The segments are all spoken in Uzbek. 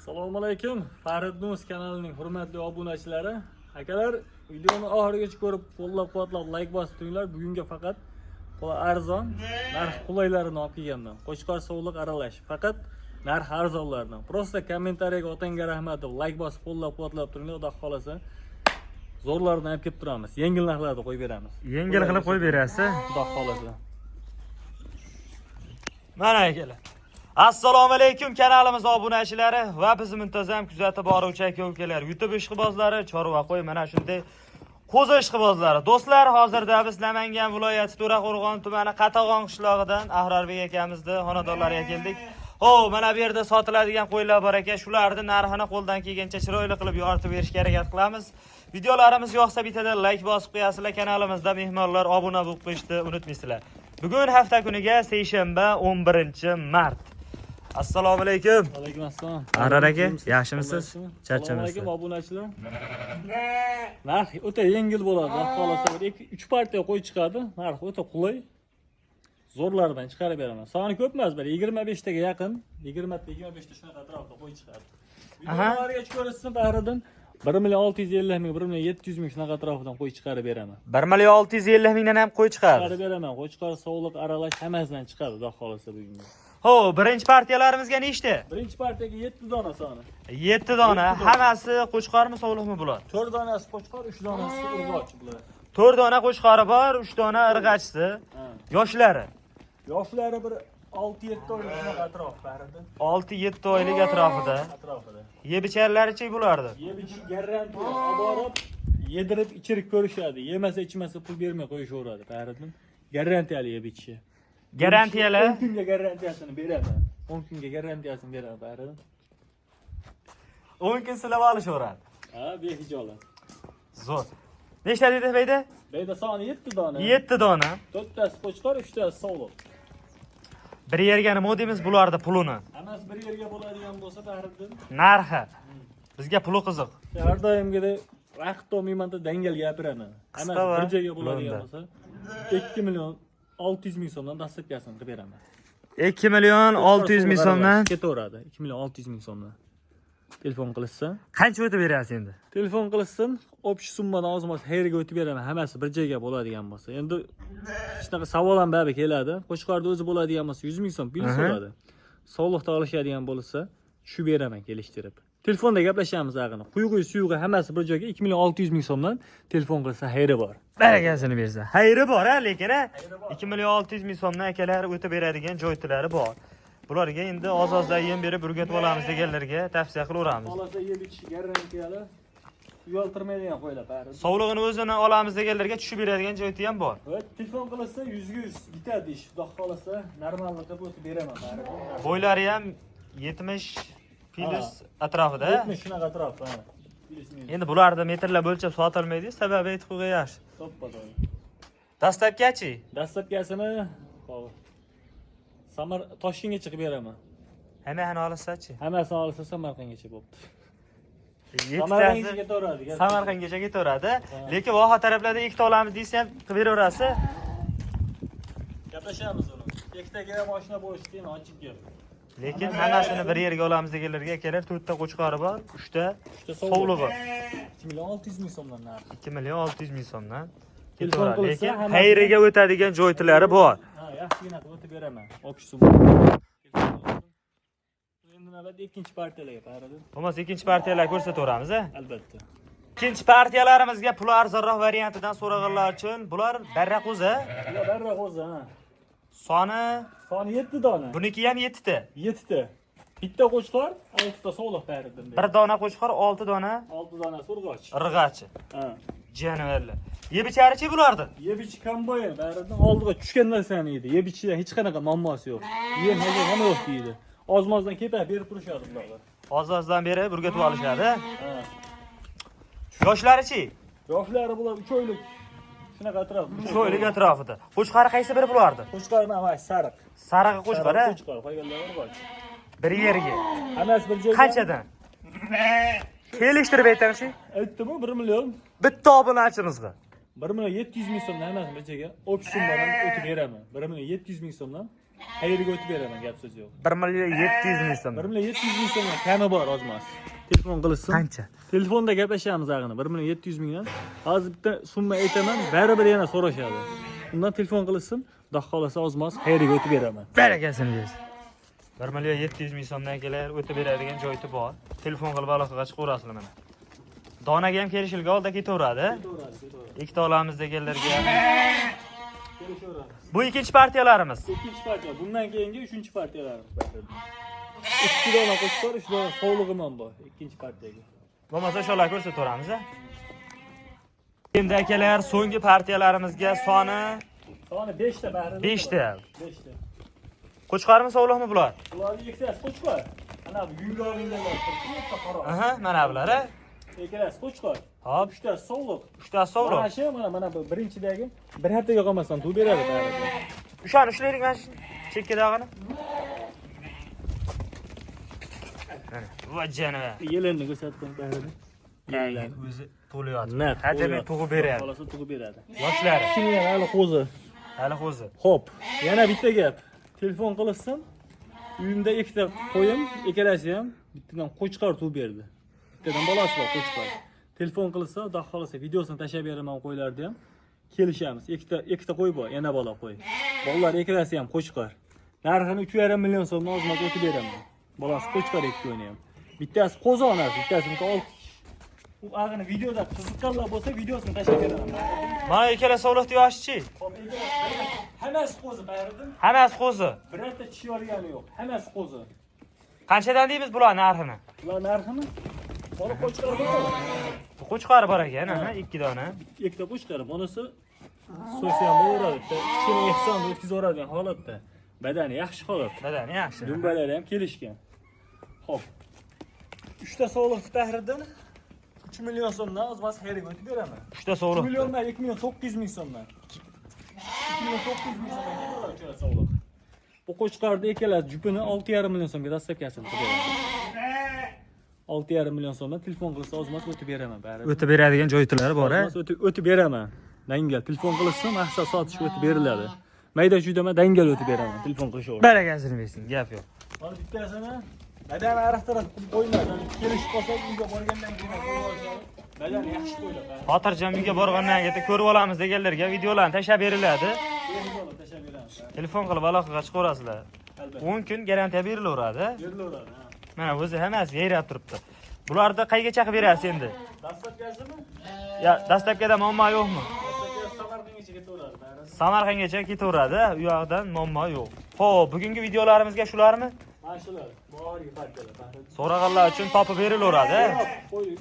Assalomu alaykum, Farid News kanalining hurmatli obunachilari. Akalar, videoni oxirigacha ko'rib, qo'llab-quvvatlab like bosib turinglar. Bugunga faqat arzon, narx qulaylarini olib kelganman. Qo'chqor, sovliq aralash. Faqat narx arzonlaridan. Просто kommentariyaga "Otangga rahmat" deb like bosib qo'llab-quvvatlab turinglar, Xudo xolasa. Zo'rlarini olib kelib turamiz. Yengil narxlarda qo'yib beramiz. Yengil qilib qo'yib berasiz. Xudo xolasa. Mana, akalar. Assalomu alaykum, kanalimiz obunachilari va bizni muntazam kuzatib boruvchi aka ukalar, YouTube ishqibozlari, chorva, qo'y, mana shunday qo'zi ishqibozlari. Do'stlar, hozirda biz Namangan viloyati To'raqo'rg'on tumani Qatag'on qishlog'idan Ahrorbek akamizni xonadonlariga keldik. Ho, mana bu yerda sotiladigan qo'ylar bor ekan. Shularni narxini qo'ldan kelgancha chiroyli qilib yoritib berishga harakat qilamiz. Videolarimiz yoqsa, bittada like bosib qo'yasizlar, kanalimizda mehmonlar obuna bo'lib qo'yishni unutmaysizlar. Bugun hafta kuniga seshanba, 11-mart. Assalomu alaykum. Alaykum assalom. Ahror aka, yaxshimisiz? Assalomu Charchamaysiz? alaykum, obunachilar. Narx o'ta yengil bo'ladi. Xudo xolasa, bir ikki, uch partiya qo'y chiqadi. Narx o'ta qulay. Zo'rlaridan chiqarib beraman. Soni ko'p emas, bir 25 taga yaqin, 20 ta, 25 ta, shunaqa atrofda qo'y chiqadi. Videolarga ko'rishsin, Bahriddin. 1 million 650 ming, 1 million 700 ming, shunaqa atrofidan qo'y chiqarib beraman. 1 million 650 mingdan ham qo'y chiqadi. Chiqarib beraman. Qo'chqor, sovliq aralash hammasidan chiqadi, Xudo xolasa, bugunga. Ho, birinchi partiyalarimizga nechta? Birinchi partiyaga 7 dona soni. 7 dona. 7 dona. Hammasi qo'chqormi, sovliqmi bular? 4 donasi qo'chqor, 3 donasi urg'ochi bular. 4 dona qo'chqori bor, 3 dona irg'achisi. Ha. Yoshlari? Yoshlari bir 6-7 oylik, shunaqa atrof, Bahriddin. 6-7 oylik atrofida. Atrofida. Yeb icharlarichi bulardi? Yeb ichish garantiya. Olib borib yedirib ichirib ko'rishadi. Yemasa, ichmasa, pul bermay qo'yishaveradi, Bahriddin. Garantiyali yeb ichishi. Garantiyali? 10 kunga garantiyasini beraman. 10 kunga garantiyasini beraman, Bahriddin. 10 kun silab olishaveradi. Ha, behijolat. Zo'r. Nechta dedi beyda? Beyda soni 7 dona. 7 dona. 4tasi qo'chqor, 3tasi sovliq. Bir yerga nima deymiz bularni pulini? Hammasi bir yerga bo'ladigan bo'lsa, Bahriddin. Narxi. Bizga puli qiziq. Har doimgidek vaqt olmaymanda dangal gapiraman. Qisqa Hammasi va bir joyga bo'ladigan lo'nda. bo'lsa, 2 million 600 ming so'mdan доставка sini qilib beraman. 2 million 600 ming so'mdan. Ketaveradi. 2 million 600 ming so'mdan. Telefon qilishsa, Qancha o'tib berasiz endi? Telefon qilishsin, общий summadan ozmoz xayrga o'tib beraman. Hammasi bir joyga bo'ladigan bo'lsa. Endi shunaqa savol ham baribir keladi. Qo'chqorda o'zi bo'ladigan bo'lsa, 100 ming so'm plyus bo'ladi. Sovliqda olishadigan bo'lsa, tushib beraman kelishtirib. Telefonda gaplashamiz ag'ini. Quyug'i, suyug'i hammasi bir joyga 2 million 600 ming so'mdan telefon qilsa, xayri bor. Barakasini bersa. Xayri bor ha, lekin ha. 2 million 600 ming so'mdan, akalar, o'tib beradigan joytilari bor. Bularga endi oz-ozdan yem berib o'rgatib olamiz deganlarga tavsiya qilaveramiz. Xolasa, yeb ichish garantiyali. Uyaltirmaydigan qo'ylar bari. Sovlig'ini o'zini olamiz deganlarga tushib beradigan joyti ham bor. Va telefon qilsa, 100 ga 100 bitadi ish. Xudo xolasa, normal qilib o'tib beraman bari. Bo'ylari ham 70 plyus atrofida. 70, shunaqa atrof, ha. Plyus minus. Endi bularni metrlab o'lchab sotilmaydi, sababi aytib qo'ygan yaxshi. To'ppa-to'g'ri. Доставка chi? Доставка sini hop. Samar Toshkentgacha qilib beraman. Hammasini olsa-chi? Hammasini olsa, Samarqandgacha bo'pti. Samarqandgacha Yettitasi ketaveradi. Samarqandgacha ketaveradi. Lekin voha taraflarda ikkita olamiz desa ham qilib beraverasiz. Gaplashamiz uni. Ikkitaga ham oshna bo'lishi qiyin, ochiq gap. Lekin hammasini bir yerga olamiz deganlarga, akalar, to'rtta qo'chqori bor, uchta Uchta sovlig'i. 2 million 600 ming so'mdan narxi. 2 million 600 ming so'mdan Telefon ketaveradi. qilsa, Lekin hammasini- xayriga o'tadigan joytilari bor. Ha, yaxshigina qilib o'tib beraman. Общий summa. Endi navbat ikkinchi partiyalarga, Bahriddin. Bo'lmasa, ikkinchi partiyalar ko'rsataveramiz, a? Albatta. Ikkinchi partiyalarimizga puli arzonroq variantidan so'raganlar uchun bular barra qo'zi. Bular barra qo'zi, ha. Soni? Soni 7 dona. Buniki ham 7 ta. 7 ta. Bitta qo'chqor, 6 ta sovliq, Bahriddin. Bir dona qo'chqor, 6 dona 6 donasi urg'och. Irg'achi. Ha. Jonivorlar. Yeb icharchi bularni? Yeb ichish kombayn, Bahriddin, oldiga tushgan narsani yeydi. Yeb ichishda hech qanaqa muammosi yo'q. Yem hozir nima yo'q deydi. Oz-mozdan kepak berib turishadi bularga. Oz-ozdan berib o'rgatib olishadi. Ha. Yoshlarichi? Yoshlari bular 3 oylik. Shunaqa atrof. 3 oylik atrofida. Qo'chqori qaysi biri bulardi? Qo'chqor mana sariq. Sarig'i qo'chqor, a? Qo'chqor, qolganlari urg'och. Bir yerga. Hammasi bir joyga. Qanchadan? Kelishtirib aytamiz. Aytdim-ku, 1 million. Bitta obunachimizga. 1 million 700 ming so'mdan hammasini bir joyga общий summadan o'tib beraman. 1 million 700 ming so'mdan. Xayrga o'tib beraman, gap so'z yo'q. 1 million 700 ming so'm. 1 million 700 ming so'mdan kami bor ozmas. Telefon qilishsin. Qancha? Telefonda gaplashamiz ag'ini 1 million 700 mingdan. Hozir bitta summa aytaman, baribir yana so'rashadi. Undan telefon qilishsin, xudo xohlasa ozmas xayrga o'tib beraman. Barakasini bersin. 1 million 700 ming so'mdan kelar, o'tib beradigan joyi bor. Telefon qilib aloqaga chiqaverasizlar mana. Donaga ham kelishilgan olda ketaveradi. Ikkita olamiz deganlarga. Kelishaveramiz. Bu ikkinchi partiyalarimiz. Ikkinchi partiya, bundan keyingi uchinchi partiyalarimiz. Ikki dona qo'shqor, uch dona sovlig'im ham bor ikkinchi partiyaga. Bo'lmasa o'shalarni ko'rsataveramiz. A? Endi akalar, so'nggi partiyalarimizga soni Soni 5 ta bahri. 5 ta. 5 ta. Qo'chqormi, sovliqmi bular? Bularni ikkitasi qo'chqor. Ana bu yungog'inglar turibdi, bitta qora. Aha, mana bular. A? Ikkalasi qo'chqor. Hop, Uchtasi sovliq. uchtasi sovliq. Mana shu mana bu birinchidagi bir haftaga qolmasdan tug'ib beradi baribir. O'shani ushlaylik mana shu chekkadag'ini. Mana, va janavar. Yelenni ko'rsatib qo'ying baribir. Yelenni. O'zi to'layapti. Naq. Hademay tug'ib beradi. Xolasa tug'ib beradi. Yoshlari Shuni ham hali qo'zi. hali qo'zi. Xo'p, yana bitta gap. Telefon qilishsin. Uyimda ikkita qo'yim, ikkalasi ham bittadan qo'chqor tug'ib berdi. Bittadan bolasi bor qo'chqor. Telefon qilsa, xudo xohlasa videosini tashlab beraman qo'ylarni ham. Kelishamiz. Ikkita qo'y bor, yana bola qo'y. Bolalar ikkalasi ham qo'chqor. Narxini 3,5 million so'mdan ozmoq o'tib beraman. Bolasi qo'chqor ikki qo'yni ham. Bittasi qo'zi onasi, bittasi olti. U ag'ini videoda qiziqqanlar bo'lsa videosini tashlab beraman. Mana ikkala sovliqni yoshichi. Xo'p, ikkalasi hammasi qo'zi baribir. Hammasi qo'zi. Birorta tish yorgani yo'q. Hammasi qo'zi. Qanchadan deymiz bular narxini? Bular narxini bola qo'chqor bor. Bu qo'chqori bor ekan, aha, ikki dona. Ikkita qo'chqor, bunisi so'sa ham bo'laveradi. Bitta kichkina ehson o'tkazaveradigan holatda. Badani yaxshi holat. Badani yaxshi. Dumbalari ham kelishgan. Xo'p. Uchta sovliq tahridan 3 million so'mdan ozmas xayrga o'tib beraman. Uchta 3 sovliq. million emas, 2 million 900 ming so'mdan. 2 million 900 ming so'mdan keladi uchala sovliq. Bu qo'chqorni ikkalasi jupini 6,5 million so'mga dastlabkasini qilib beraman. 6,5 million so'mdan telefon qilsa ozmas o'tib beraman baribir. O'tib beradigan joytilari bor, a? Ozmas o'tib beraman. Dangal telefon qilishsa mahsulot sotish o'tib beriladi. Mayda chuyda dangal o'tib beraman telefon qilishaveradi. Barakasini bersin, gap yo'q. Mana bittasini badan ariqtirib qo'ymaydi. Kelishib qolsak uyga borgandan keyin qo'yib olishadi. Badan yaxshi qo'yiladi. Xotirjam uyga borgandan keyin ko'rib olamiz deganlarga videolarni tashlab beriladi. Beriladi, tashlab beramiz. Telefon qilib aloqaga chiqaverasizlar. Albatta. 10 kun garantiya berilaveradi. Berilaveradi, ha. Mana o'zi hammasi yayrab turibdi. Bularni qaygacha qilib berasiz endi? Dastlabkasimi? Ya dastlabkida muammo yo'qmi? Dastlabkasi Samarqandgacha ketaveradi. Bari. Samarqandgacha ketaveradi, u yoqdan muammo yo'q. Xo'p, bugungi videolarimizga shularmi? Mana shular. Boriga partiyalar. Bari. So'raganlar uchun topib berilaveradi. Qo'y.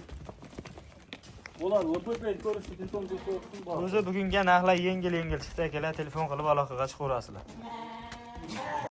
Bo'ladi, LPP ko'rishdi, telefon ko'rsatsin bor. O'zi bugunga narxlar yengil-yengil chiqdi akalar, telefon qilib aloqaga chiqaverasizlar.